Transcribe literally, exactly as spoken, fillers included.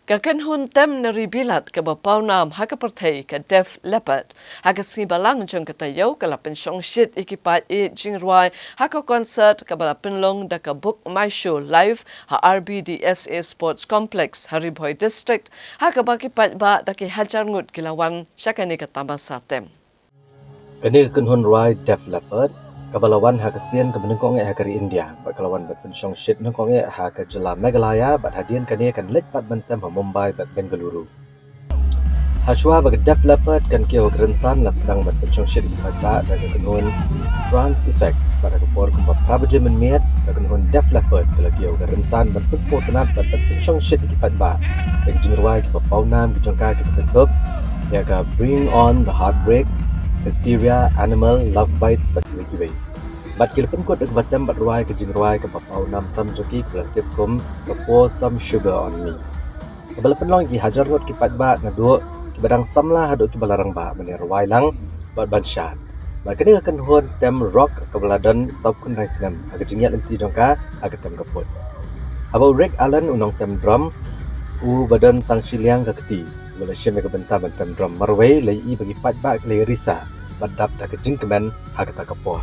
Ka kynhun tem na ri Bilat kaba pawnam ha ka pyrthei ka Def Leppard, ha ka sngi Balang jong ka taïew ka la pynshong shit ïa ki paid ïeit jingrwai ha ka concert kaba la pynlong da ka Book My Show Live ha R B D S A Sports Complex ha Ri Bhoi District, ha kaba ki paidbah da ki hajar ngut ki la wan sha kane ka tamasa tem. Kane ka kynhun rwai Def Leppard kaba la wan ha ka sien kaba nyngkong eh ha ka ri India bad ka la wan ban pynshong shit nyngkong eh ha ka jylla Meghalaya, bad hadien kane kan leit pat ban tem ha Mumbai bad Bengaluru. Hashwa ba ka Def Leppard kan kiew ha ka rynsan, la sdang ban pynshong shit ïa ki paidbah da ka kynhun Trance Effect bad ha ka por kumba phra baje mynmiet ka kynhun Def Leppard ka la kiew ha ka rynsan ban pynsngewtynnat bad ban pynshong shit ïa ki paidbah da ki jingrwai kiba pawnam ki jong ka kiba kynthup ïa ka Bring On The Heartbreak, Hysteria, Animal, Love Bites bad kiwei kiwei. Bad ki la pynkut da kaba tem bad rwai ka jingrwai kaba pawnam tam jong ki kaba la tip kum ka Pour Some Sugar On Me, kaba la pynlong ïa ki hajar ngut ki paidbah naduh kiba dang samla haduh kiba la rangbah ban ïa rwai lang bad ban shad. Bad kane ka kynhun tem rock kaba la don sawphew khyndai snem ha ka jingïaid lynti jong ka ha ka tem ka pud. Haba u Rick Allen, u nongtem drum uba don tang shiliang ka kti, u la shim ïa ka bynta ban tem drum, marwei la ïohi ba ki paidbah ki la ïa risa bad dap da ka jingkmen ha kata ka por.